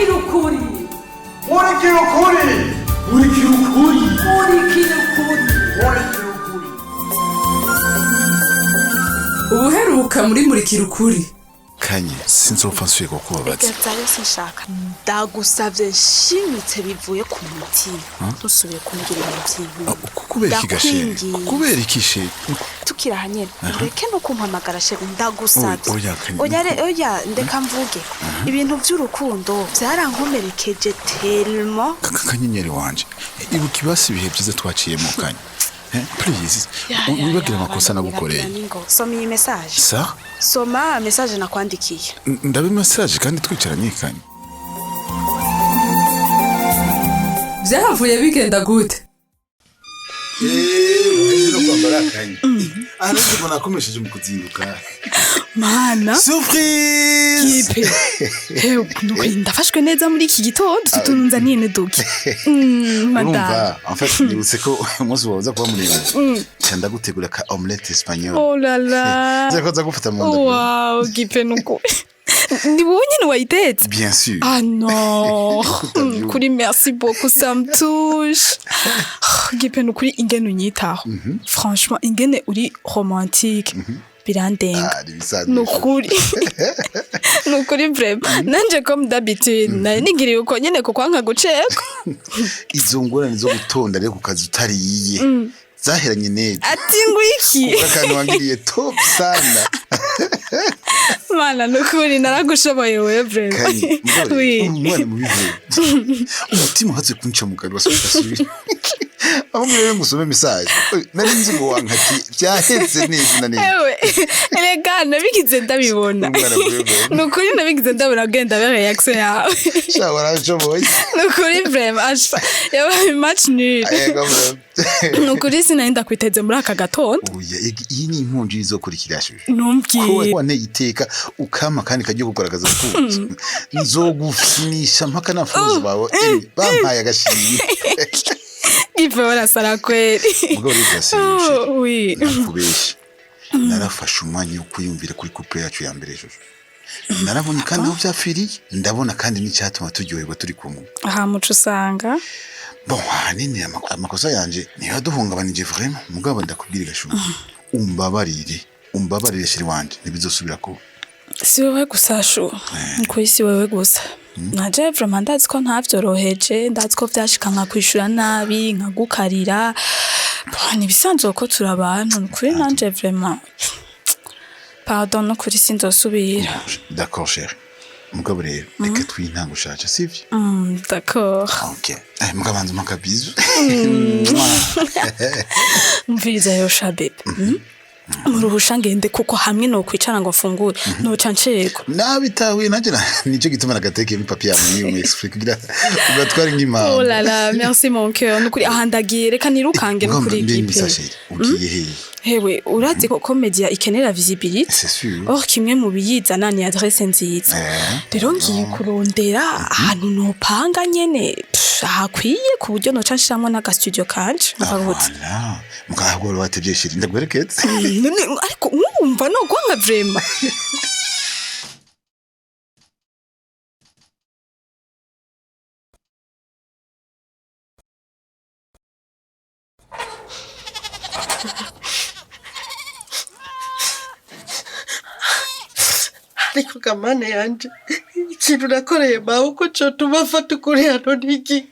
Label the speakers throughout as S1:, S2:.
S1: Murikira ukuri.
S2: Murikira ukuri.
S3: Murikira ukuri.
S1: Murikira ukuri.
S2: Murikira ukuri.
S1: Ubuheruka muri Murikira ukuri.
S4: Kanye, sinzopfa nsubiye kukubabaza.
S5: Reka sinshaka, ndagusavye nshimitse bivuye ku mutima, ntusubiye kumbwira ibintu by'inkuru.
S4: Kubera iki gashere?
S5: Ndakwinginze.
S4: Kubera iki she?
S5: Tukiri aha nyene, ureke no kumpamagara chéri, ndagusavye.
S4: Oya, Kanye.
S5: Oya, oya, ndeka mvuge. Ibintu vy'urukundo vyarankomerekeje tellement.
S4: Kanyenyeri wanje, ibuka ibasi ibihe byiza twaciyemo, Kanye. Please, wibagira amakosa nagukoreye.
S5: Soma iyi message.
S4: Sa?
S5: Soma message nakwandikiye.
S4: Ndabe message kandi twicaranye, Kanye?
S1: Vyahavuye bigenda gute?
S4: No kwambara, Kanye. Aha nubwo nakomesheje mu kuzinduka.
S6: Mana!
S4: Surprise!
S6: Kipe, hewe, nukuri ndafashwe neza muri iki gitondo. Tutunzaniye neduki, madame.
S4: Urumva, en fait nibutse ko umunsi wawe uza kuba muremure, nca ndagutegura ka omelette espagnole.
S6: Oh là là!
S4: Nzi ko nza gufata mu nda.
S6: Wow, Gipe, nukuri ni wowe nyine wayitetse?
S4: Bien sûr.
S6: Ah non!
S4: Utabyumva.
S6: Kuri merci beaucoup, ça me touche. Gipe, nukuri ingene unyitaho, franchement ingene uri romantique, birandenga.
S4: Ah, ni ibisanzwe.
S6: Nukuri vraiment, nanje comme d'habitude nari nigiriye uko nyene kuko nka guceka.
S4: Izo ngorane zo gutonda rero ku kazi utariye zaheranye neza.
S6: Ati ngwiki?
S4: Akantu wangiriye top sana.
S6: Mana, nukuri naragushoboye wewe vraiment.
S4: Kanye, mugabo,
S6: Oui.
S4: umwana mubivuye umutima uhatse kunca mu kanwa, basubira aho rero ngo usome message, nari nzi ngo wankati byahetse neza na neza.
S6: Ewe, erega nabigize ndabibona.
S4: Umwana mubi.
S6: Nukuri nabigize ndabona, genda be reaction yawe.
S4: Sha, warashoboye.
S6: Nukuri vraiment, asha, yabaye match nul.
S4: Yego, bro.
S6: Nukuri sinari ndakwiteze muri aka gatondo.
S4: Oya, iyi ni inkonji izokurikira, shusho.
S6: Numbwire.
S4: Ko wanteye iteka ukama kandi kagiye kugaragaza urukundo, nzogufinisha mpaka n'abafuzi bawe bampaye agashimwe.
S6: Gipe, warasara kweri.
S4: Mugabo rero turasengera.
S6: Oh, oui.
S4: Nakubeshya, narafashe umwanya wo kwiyumvira kuri couple yacu ya mbere, jojo. Narabonye kandi aho byapfiriye, ndabona kandi n'icyatuma turyoherwa turi kumwe.
S6: Aha muco usanga
S4: Bon, ahanini amakosa yanje niyo yaduhungabanije vraiment. Mugabo ndakubwira gashumba, umbabarire, umbabarire chéri wanje, ntibizosubira kuba.
S6: Si wewe gusa chou, nukuri si wewe gusa. Naje vraiment ndazi ko ntavyoroheje, ndazi ko vyashika nkakwishura nabi, nkagukarira. Bon, ni ibisanzwe ko turi abantu. Nukuri nanje vraiment pardon, nukuri sinzosubira.
S4: D'accord chéri, mugabo rero reka twintango ushaje, sivyo?
S6: D'accord.
S4: Ok, mugabo banza umpa akabizu.
S6: Umviriza yosha bébé, muruhusha ngende, kuko hamwe nokwicara ngo mfungure noca ncerwa.
S4: Nabitahuye nanjye, nicyo gituma nagatekeye ipapi yawe niyo mu express kugira ugatwara nk'impamvu.
S6: Oh là là, merci mon cœur. Nukuri aha ndagiye, reka nirukange nukuri.
S4: Mbe
S6: Gipe.
S4: misa chéri, ugiye hehe?
S6: Hewe, urazi ko media ikenera visibility.
S4: C'est sûr.
S6: Or kimwe mu biyizana ni adresse nziza. Rero ngiye kurondera ahantu nopanga nyene, pff, ahakwiye ku buryo noca nshiramwo n'aga studio kanje nkavutse.
S4: Voilà, mugabo wari watevye chéri, ndaguherekeze.
S6: None ariko wumva nogwanga vraiment.
S7: Ariko kamana yanje, ikintu nakoreye mawe uko cotuma afata ukuri hano ni igiki?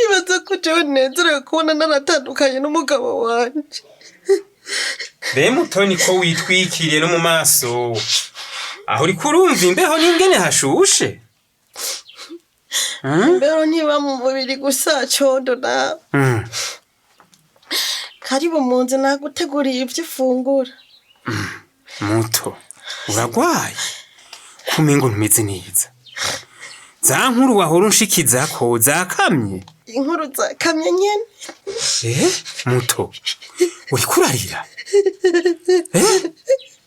S7: Ibaza ko jewe nezerewe kubona naratandukanye n'umugabo wanje.
S8: Be Mutoni, ko witwikiriye no mu maso, aho uriko urumva imbeho n'ingene hashushe?
S7: Imbeho ntiba mu mubiri gusa, Condo nawe. Karibu mu nzu, naguteguriye ivyo ufungura.
S8: Muto, uragwaye kumengo ntumeze neza. Za nkuru wahora unshikizako zakamye?
S7: Inkuru zakamye nyene.
S8: Eh, Muto, uriko urarira, eh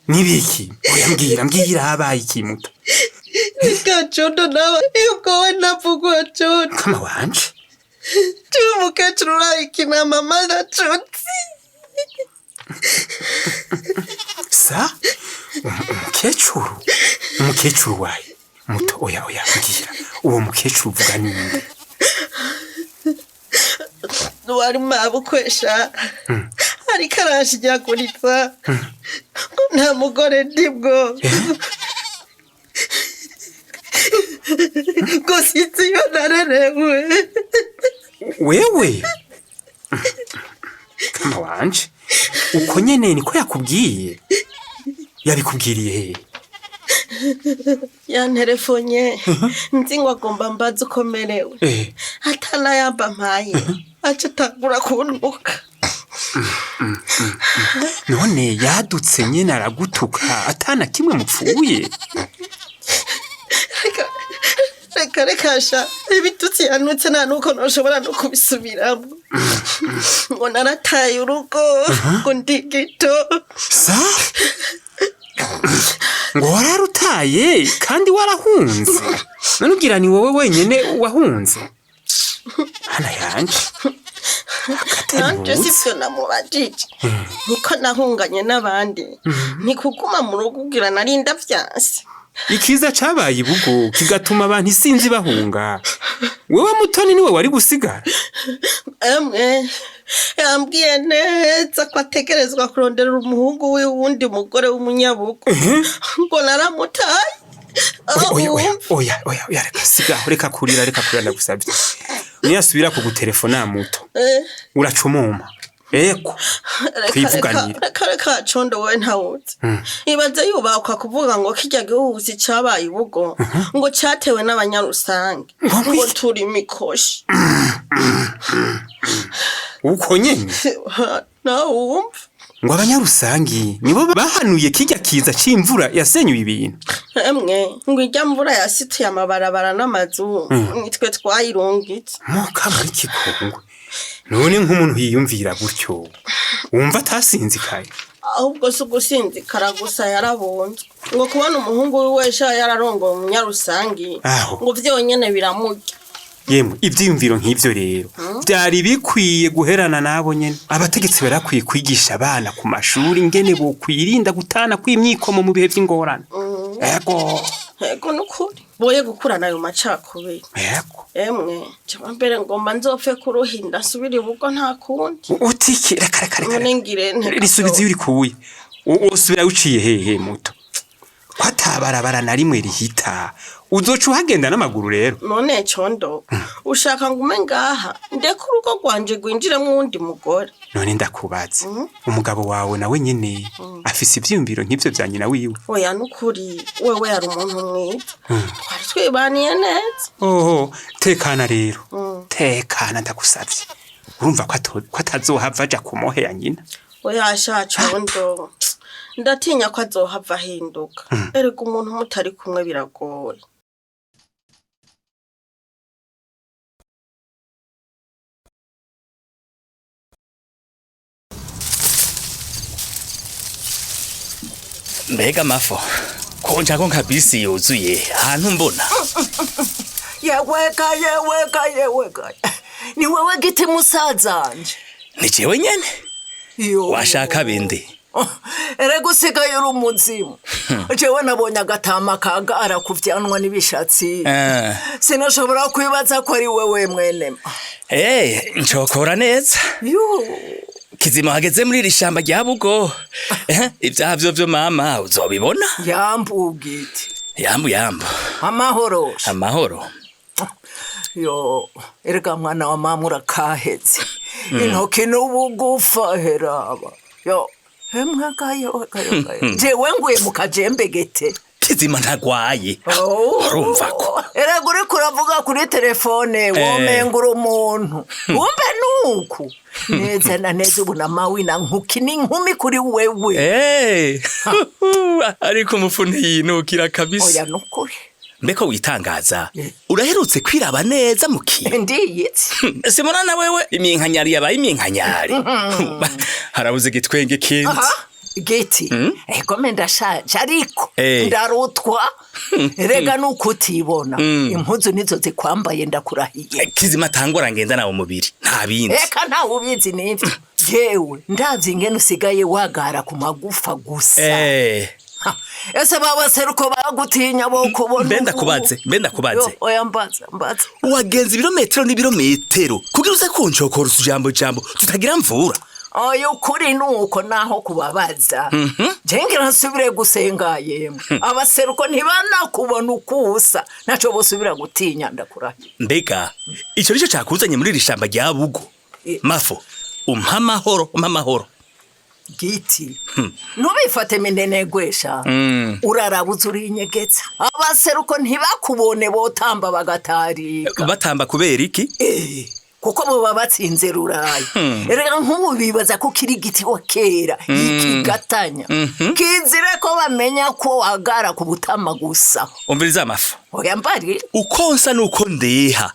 S8: nibiki? Oya, mbwira, mbwira, habaye iki, Muto?
S7: Reka Condo nawe, yuko we ntavugwa, Condo.
S8: Kama wanje.
S7: Jewe umukecuru urayikina mama na Cuti.
S8: Sa Umukecuru, umukecuru wawe muto? Oya, oya, mbwira, uwo mukecuru uvuga ninde?
S7: Wari mabukwesha, ariko aranshinyaguriza ngo nta mugore ndibwo, ngo sinzi iyo narerewe.
S8: Wewe kama wanje, uko nyene niko yakubwiye? Yabikubwiriye hehe?
S7: Yanterefonye nzi ngo agomba mbaze uko merewe, atanayamba mpaye, aca atangura kuntuka.
S8: None yadutse nyene aragutuka atana kimwe mupfuye?
S7: Reka, reka, reka sha, ibitutsi yanutse nta nuko ntushobora no kubisubiramo, ngo narataye urugo, ngo ndi gito.
S8: Sa ngo wararutaye kandi warahunze? None ubwira ni wowe wenyene wahunze hana yanje?
S7: Nanje
S8: Akatari.
S7: Sivyo namubajije, niko nahunganye n'abandi, ni kuguma mu rugo ubwira nari ndavyanse.
S8: Ikiza cabaye ibugo kigatuma abantu isinzi bahunga, wewe Mutoni niwe wari gusigara.
S7: Emwe, yambwiye neza ko ategerezwa kuronderera umuhungu wiwe uwundi mugore w'umunyabugo, ngo naramutaye.
S8: Oya, oya, oya, oya, oya, reka, sigaho, reka kurira, reka kurira, ndagusabye. Niyasubira kugutelefona muto, uracumuma eko. Twivuganire.
S7: Reka, reka, Condo, wowe ntawuzi. Ibaze yubakwa kuvuga ngo kirya gihuhusi cabaye ibugo ngo catewe n'abanyarusange, ngo turi imikoshi.
S8: Uko nyene?
S7: Nawe wumva.
S8: Ngo abanyarusangi nibo bahanuye kirya kiza c'imvura yasenyuye ibintu?
S7: Emwe, ngo irya mvura yasituye amabarabara n'amazu, nitwe twayirungitse.
S8: Muka muri kikongwe, none nk'umuntu yiyumvira gutyo wumva atasinzikaye?
S7: Ahubwo si ugusinzikara gusa, yarabunzwe, ngo kubona umuhungu wiwe sha yararongoye umunyarusangi,
S8: Aho.
S7: ngo vyonyene biramurya.
S8: Yemwe, ivyiyumviro nk'ivyo rero vyari bikwiye guherana nabo nyene. Abategetsi barakwiye kwigisha abana ku mashuri ingene bokwirinda gutana kw'imyikomo mu bihe vy'ingorane. Ego.
S7: Ego, nukuri boye gukurana ayo macakubiri.
S8: Ego.
S7: Emwe, jaba mbere ngomba nzopfe kuruhinda nsubire ibugo, nta kundi.
S8: Utiki, reka, reka, reka.
S7: None ngire nte?
S8: Risubiza iyo urikuye. Usubira uciye hehe muto, ko atabarabara na rimwe rihita? Uzoca uhagenda n'amaguru rero?
S7: None Condo, ushaka ngume ngaha ndeke urugo rwanje rwinjiremwo uwundi mugore?
S8: None ndakubaza, umugabo wawe nawe nyene afise ivyiyumviro nk'ivyo vya nyina wiwe?
S7: Oya, nukuri wewe yari umuntu mwiza, twari twibaniye neza.
S8: Oho, tekana rero, tekana ndagusavye. Urumva ko atazohava aja ku mohe ya nyina?
S7: Oya sha Condo, ndatinya ko azohava ahinduka. Erega umuntu mutari kumwe biragoye.
S3: Mbega mafo, konja ko nka bisi yuzuye ahantu mbona.
S9: Yeweka, yeweka, yeweka, ni wewe giti musazanje?
S3: Ni jewe nyene.
S9: Yo.
S3: Washaka bindi?
S9: Erega usigaye uri umuzimu. Jewe nabonye agatama kagara kuvyanwa n'ibishatsi, sinashobora kwibaza ko ari wewe mwene.
S3: Eh, ncokora neza.
S9: Yo.
S3: Kizima hageze muri iri shamba rya bugo. Ibyaha vyo vyo mama uzobibona.
S9: Yambu giti.
S3: Yambu, yambu.
S9: Amahoro.
S3: Amahoro.
S9: Yo, erega mwana wa mama urakaheze, intoki n'ubugufa heraba. Yo, emwagayo gayo gayo, jewe nguye mu kajembegete.
S3: Kizima ntagwaye.
S9: Oh.
S3: Urumva ko
S9: Erega uriko uravuga kuri telefone womenga uri umuntu, wumve nuku neza na neza ubu namawi na nkuki n'inkumi kuri wewe.
S3: Ariko umufu ntiyinukira kabisa.
S9: Oya, nukuri.
S3: Mbeko witangaza, uraherutse kwiraba neza mu kiyo?
S9: Ndiyitse.
S3: Simona na wewe iminkanyari yabaye iminkanyari, harabuze igitwenge kindi.
S9: Aha, giti, egome ndashaje ariko ndarutwa. Erega nuko utibona, impuzu nizo zikwambaye, ndakurahiye.
S3: Kizima tangora ngenda nawe umubiri nta bindi.
S9: Eka, ntawe ubizi n'ivyo. Jewe ndazi ingene usigaye wagara ku magufa gusa. Ese babaseruko bagutinya bo kubona.
S3: Mbe ndakubaze, mbe ndakubaze.
S9: Oya, mbaza, mbaza.
S3: Wagenza ibirometero n'ibirometero kugira uze kuncokora utujambo jambo tutagira mvura.
S9: Oya, ukuri nuko naho kubabaza. Jengira nsubire gusenga yemwe. Abaseruko ntibanakubona ukusa. Naco bosubira gutinya, ndakurahiye.
S3: Mbega ico nico cakuzanye muri iri shamba rya Bugo? Mafo, umpa amahoro, umpa amahoro.
S9: Giti. Ntubifate minenegwesha. Urarabuza urinyegeza. Abaseruko ntibakubone botamba bagatarika.
S3: Batamba kubera iki?
S9: Kuko boba batsinze rurayi. Erega nk'ubu bibaza ko kiri giti wa kera ikigatanya. Kizire ko bamenya ko wagara ku butama gusa.
S3: Umviriza, amafu.
S9: Oya, mbari.
S3: Uko nsa nuko ndeha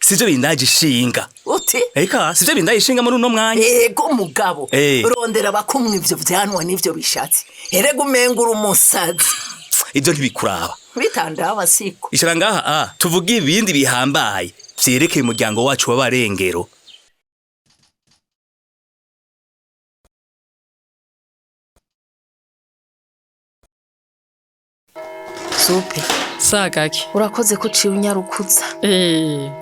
S3: sivyo bindaje ishinga.
S9: Uti?
S3: Eka, sivyo bindaje ishinga muri uno mwanya.
S9: Ego mugabo. Rondera bakumwe ivyo vyanwa n'ivyo bishatsi. Erega umenga uri umusazi.
S3: Ivyo ntibikuraba.
S9: Bitandaba siko.
S3: Icara ngaha, tuvuge ibindi bihambaye vyerekeye umuryango wacu w'abarengero.
S10: Supe.
S1: Sagaki.
S10: Urakoze ko uciye unyarukuza.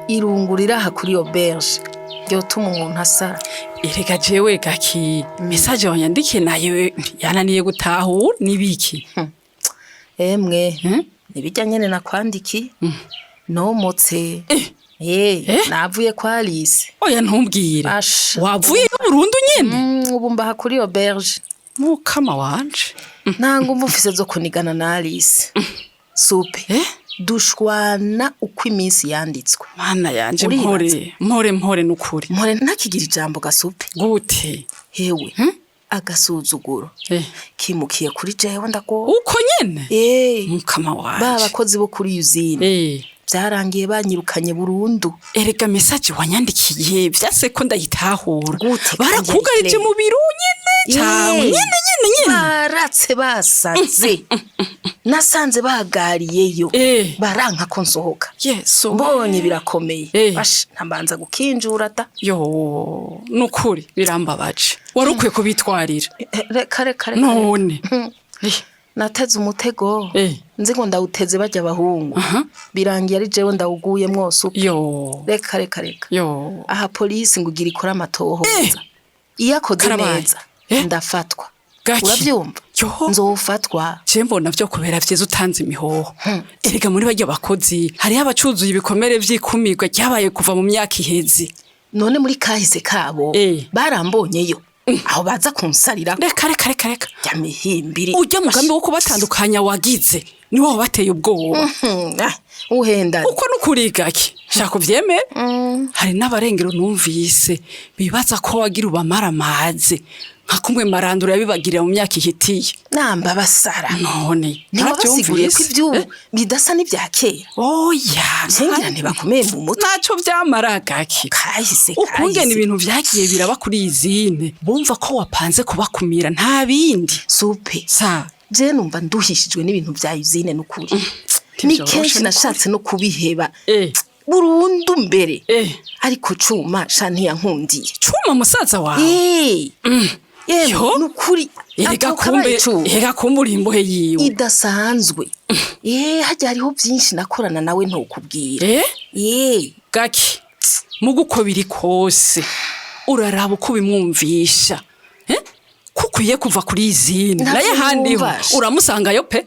S10: Irungu riraha kuri iyo berge ryotuma umuntu asara.
S1: Erega jewe Gaki, message wanyandikiye nayo yananiye gutahura, nibiki?
S10: Emwe, nibijya nyene nakwandikiye. Nomotse. Navuye kwa Alice.
S1: Oya, ntumbwire. Wavuye burundu nyene?
S10: Ubu mbaha kuri iyo berge.
S1: Mukama wanje.
S10: Nta nguvu mfise zo kunigana na Alice. Supe. Dushwana uko iminsi yanditswe.
S1: Mana yanje.
S10: Uribaza?
S1: Mpore, mpore, mpore nukuri.
S10: Mpore ntakigira ijambo, Gasupe.
S1: Gute?
S10: Hewe. Agasuzuguro. Kimukiye kuri jewe ndago.
S1: Uko nyene? Mukama wanje.
S10: Ba bakozi bo kuri usine. Byarangiye banyirukanye burundu.
S1: Erega message wanyandikiye vyase ko ndayitahura.
S10: Gute?
S1: Barakugarije mu biro nyene cawe nyene nyene nyene?
S10: Baratse basaze. Nasanze bagariyeyo. Baranka ko nsohoka.
S1: Yesu.
S10: Mbonye birakomeye. Basha, ntambanza gukinjura ta.
S1: Yo, nukuri birambabaje. Wari ukwiye kubitwarira.
S10: Reka, reka, reka.
S1: None.
S10: Nateze umutego. Nzi ngo ndawuteze bajya abahungu. Birangiye ari jewe ndawuguye mwose uko.
S1: Yo.
S10: Reka, reka, reka.
S1: Yo.
S10: Aha polisi ngo ugira ikora amatohoza. Iyo akoze
S1: Karabaye.
S10: neza ndafatwa.
S1: Gaki.
S10: Urabyumva? Nzofatwa.
S1: Je mbona vyo kubera vyiza utanze imihoho. Erega muri barya bakozi hariho abacuzuye ibikomere vy'ikumirwa ryabaye kuva mu myaka iheze.
S10: None muri kahise kabo barambonyeyo aho baza kunsarira?
S1: Reka, reka, reka, reka.
S10: Ya mihimbiri.
S1: Urya mugambi wo kubatandukanya wagize niwo wabateye ubwoba.
S10: Uhenda.
S1: Uko nukuri, Gaki, shaka uvyemere. Hari n'abarengero numvise bibaza ko wagira ubamaramaze nka kumwe Marandura yabibagirira mu myaka ihitiye.
S10: Namba basara.
S1: None
S10: ntiwabasiguriye ko
S1: naravyumvise.
S10: ivy'ubu bidasa n'ibya kera?
S1: Oya.
S10: Singira ntibakomeye mu mutwe.
S1: Ntaco vyamara, Gaki.
S10: Kahise.
S1: Ukungene ibintu vyagiye biraba kuri izine, bumva ko wapanze kubakumira, nta bindi.
S10: Supe.
S1: Sa.
S10: Je numva nduhishijwe n'ibintu vya usine nukuri. Ni
S1: Ntivyoroshe
S10: kenshi
S1: nukuri.
S10: nashatse no kubiheba burundu mbere, ariko Cuma sha ntiyankundiye.
S1: Cuma musaza wawe?
S10: Yewe, nukuri.
S1: Erega
S10: Atoka
S1: kumbe,
S10: abaye Cuma.
S1: erega kumbe uri imbohe yiwe.
S10: Idasanzwe. Hajya hariho byinshi nakorana nawe ntokubwira.
S1: Gaki, muga uko biri kose uraraba uko ubimwumvisha. Ko ukwiye kuva kuri izindi.
S10: Ntabwo
S1: Naye handiho
S10: numva.
S1: uramusangayo pe.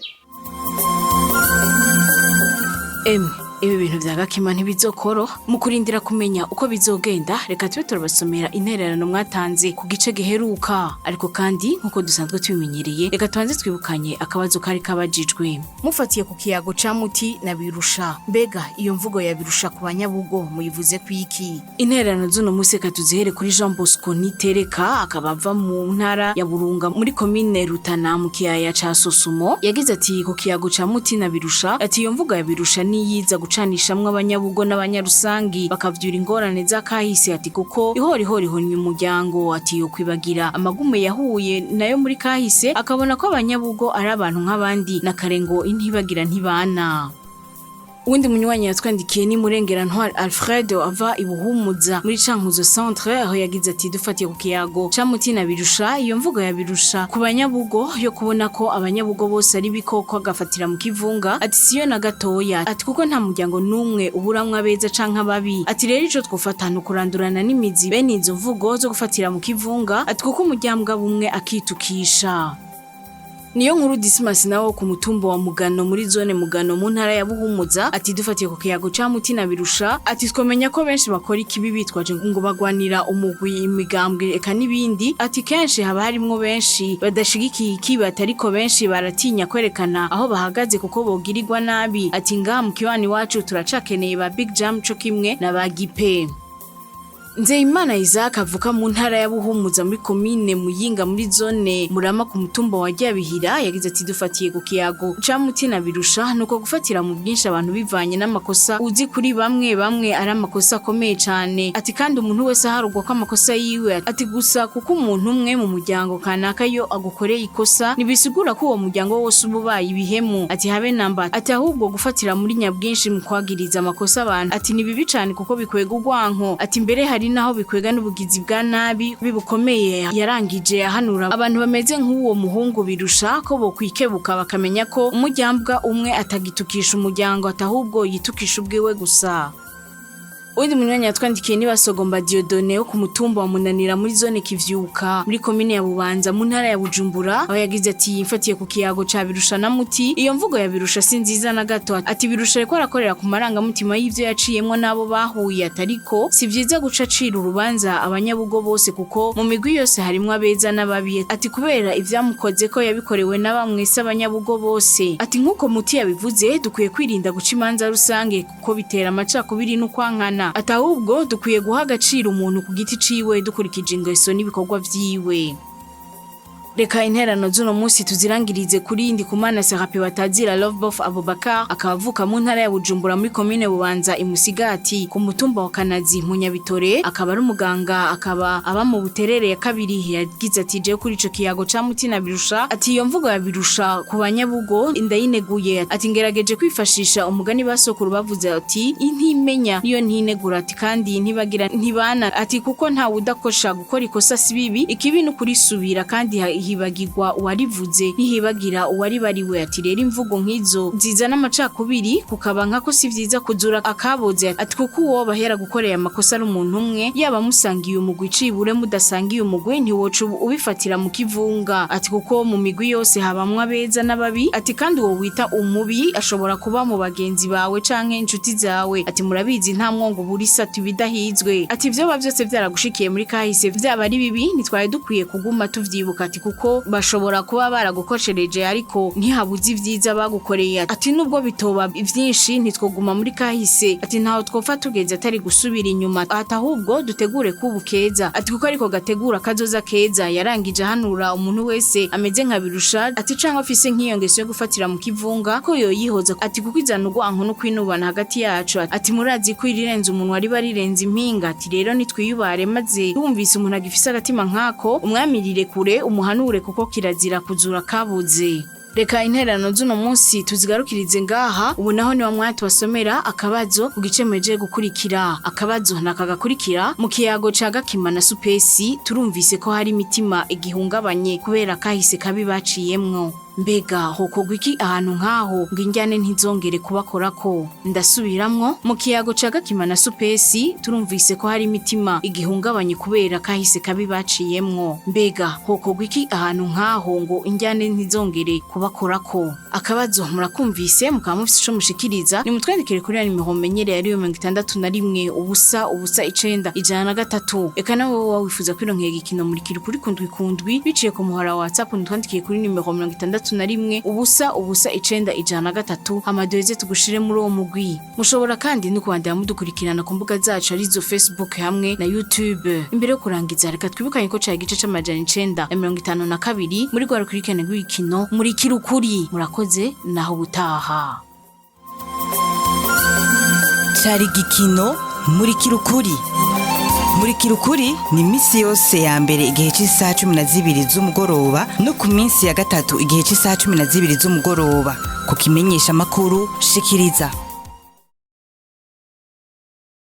S5: Emwe, ibi bintu vya Gakima ntibizokoroha. Mu kurindira kumenya uko bizogenda, reka tube turabasomera intererano mwatanze ku gice giheruka. Ariko kandi nk'uko dusanzwe tubimenyereye, reka tubanze twibukanye akabazo kari kabajijwe. Mufatiye ku kiyago ca Muti na Birusha, mbega iyo mvugo ya Birusha ku banyabugo muyivuze kwiki? Intererano z'uno munsi reka tuzihere kuri Jean Bosco Nitereka, akaba ava mu ntara ya Burunga muri komine Rutana mu kiyaya ca Sosumo. Yagize ati: ku kiyago ca Muti na Birusha, ati iyo mvugo ya Birusha niyiza gucanishamwo abanyabugo n'abanyarusangi bakavyura ingorane z'akahise, ati kuko ihorihori ihonye umuryango, ati yo kwibagira amagume yahuye nayo muri kahise, akabona ko abanyabugo ari abantu nk'abandi, na kare ngo intibagira ntibana. Uwundi munywanyi yatwandikiye ni Murengera Ntwari Alfred ava ibuhumuza muri Cankuzo Centre, aho yagize ati dufatiye ku kiyago ca Mutina Birusha, iyo mvugo ya Birusha ku banyabugo yo kubona ko abanyabugo bose ari bikoko agafatira mu kivunga, ati siyo na gatoya, ati kuko nta muryango n'umwe uburamwo abeza canke ababi, ati rero ico twofata ni ukurandurana n'imizi bene izo mvugo zo gufatira mu kivunga, ati kuko umuryango bumwe akitukisha. Niyo nkuru Dismas nawo ku mutumba wa Mugano muri zone Mugano mu ntara ya Buhumuza, ati dufatiye ku kiyago ca Mutina Birusha, ati twomenya ko benshi bakora ikibi bitwaje ngo bagwanira umugwi, imigambwe eka n'ibindi, ati kenshi haba harimwo benshi badashigikiye ikibi, atariko benshi baratinya kwerekana aho bahagaze kuko bogirirwa nabi, ati ngaha mu kiwani wacu turacakeneye ba Big Jam co kimwe na ba Gipe. Nzeyimana Isaac avuka mu ntara ya Buhumuza muri komine Muyinga muri zone Murama ku mutumba wa Ryabihira, yagize ati dufatiye ku kiyago ca Mutina Birusha, nuko gufatira mu bwinshi abantu bivanye n'amakosa uzi kuri bamwe bamwe ari amakosa akomeye cane, ati kandi umuntu wese aharugwa ko amakosa yiwe, ati gusa kuko umuntu umwe mu muryango kanaka yo agukoreye ikosa ntibisigura ko uwo muryango wose uba ubaye ibihemu, ati habe namba, ati ahubwo gufatira muri nyabwinshi mu kwagiriza amakosa abantu, ati ni bibi cane kuko bikwega urwanko, ati mbere hari naho bikwega n'ubugizi bwa nabi bibukomeye. Yarangije ahanura abantu bameze nk'uwo muhungu Birusha ko bokwikebuka bakamenya ko umujyambwa umwe atagitukisha umuryango, atahubwo yitukisha ubwiwe gusa. Uwundi munywanyi yatwandikiye ni Basogomba Dieudonné wo ku mutumba wa Munanira muri zone Kivyuka muri komine ya Bubanza mu ntara ya Bujumbura, aho yagize ati mfatiye ku kiyago ca Birusha na Muti, iyo mvugo ya Birusha si nziza na gato, ati Birusha ariko arakorera ku marangamutima y'ivyo yaciyemwo n'abo bahuye, atariko si vyiza guca acira urubanza abanyabugo bose kuko mu migwi yose harimwo abeza n'ababi, ati kubera ivyamukoze ko yabikorewe na bamwe si abanyabugo bose, ati nk'uko Muti yabivuze dukwiye kwirinda guca imanza rusange kuko bitera amacakubiri n'ukwankana, ati ahubwo dukwiye guha agaciro umuntu ku giti ciwe dukurikije ingeso n'ibikorwa vyiwe. Reka interano z'uno munsi tuzirangirize kuri Ndikumana Serape batazira Lovebof Abubakar, akaba avuka mu ntara ya Bujumbura muri komine Bubanza imusigati ku mutumba wa Kanazi mu Nyabitore, akaba ari umuganga, akaba aba mu Buterere ya kabiri. Yagize ati je kuri ico kiyago ca Mutina Birusha, ati iyo mvugo ya Birusha ku banyabugo ndayineguye, ati ngerageje kwifashisha umugani basokuru bavuze ati intimenya niyo ntinegura, ati kandi ntibagira ntibana, ati kuko ntawe udakosha, gukora ikosa si bibi, ikibi ni ukurisubira kandi hibagirwa uwarivuze ntihibagira uwaribariwe, ati rero imvugo nk'izo zizana amacakubiri kukaba nkako si vyiza kuzura akaboze, ati kuko uwo bahera gukorera amakosa ari umuntu umwe yaba musangiye umugwi cibure mudasangiye umugwi ntiwoca ubifatira mu kivunga, ati kuko mu migwi yose habamwo abeza n'ababi, ati kandi uwo wita umubi ashobora kuba mu bagenzi bawe canke inshuti zawe, ati murabizi nta mwongo buri satu bidahizwe, ati ivyoba vyose vyaragushikiye muri kahise vyaba ari bibi ntitwari dukwiye kuguma tuvyibuka, ati kuko bashobora kuba baragukoshereje ariko ntihabuze ivyiza bagukoreye, ati nubwo bitoba vyinshi ntitwoguma muri kahise, ati ntaho twopfa tugeze atari gusubira inyuma, ati ahubwo dutegure kubu keza, ati kuko ariko gategura kazoza keza. Yarangije ahanura umuntu wese ameze nka Birusha, ati canke afise nk'iyo ngeso yo gufatira mu kivunga ko yoyihoza, ati kuko izana urwanko no kwinubana hagati yacu, ati murazi ko irirenze umuntu wari barirenze impinga, ati rero nitwiyubare maze wumvise umuntu agifise agatima nkako umwamirire kure umuhanure kuko kirazira kuzura kabuze. Reka intererano z'uno munsi tuzigarukirize ngaha. Ubu naho ni wa mwanya tubasomera akabazo ku gice mweje gukurikira. Akabazo nakagakurikira: mu kiyago ca Gakima na Supesi turumvise ko hari imitima igihungabanye kubera kahise kabi baciyemwo. Mbega hokorwa iki ahantu nk'aho ngo injyane ntizongere kubakorako? Ndasubiramwo: mu kiyago ca Gakima na Supesi turumvise ko hari imitima igihungabanye kubera kahise kabi baciyemwo. Mbega hokorwa iki ahantu nk'aho ngo injyane ntizongere kubakorako? Akabazo murakumvise, mukaba mufise ico mushikiriza, nimutwandikire kuri ya nimero menyereye ariyo 61 0 0 9 103. Eka nawe wowe wifuza kwironkera igikino Murikira Ukuri kundwi kundwi biciye ku muhora wa WhatsApp, nitwandikiye kuri nimero 61 0 0 9 103, hama duheze tugushire muri uwo mugwi. Mushobora kandi no kubandanya mudukurikirana ku mbuga zacu arizo Facebook hamwe na YouTube. Imbere yo kurangiza, reka twibukanye ko cari igice c'952 muri rwa rukurikirane rw'ibikino Murikira Ukuri. Murakoze, naho ubutaha.
S11: Cari igikino Murikira Ukuri. Murikira Ukuri ni iminsi yose ya mbere igihe cy'isaha 12 z'umugoroba no ku minsi ya gatatu igihe cy'isaha 12 z'umugoroba ku kimenyesha makuru shikiriza.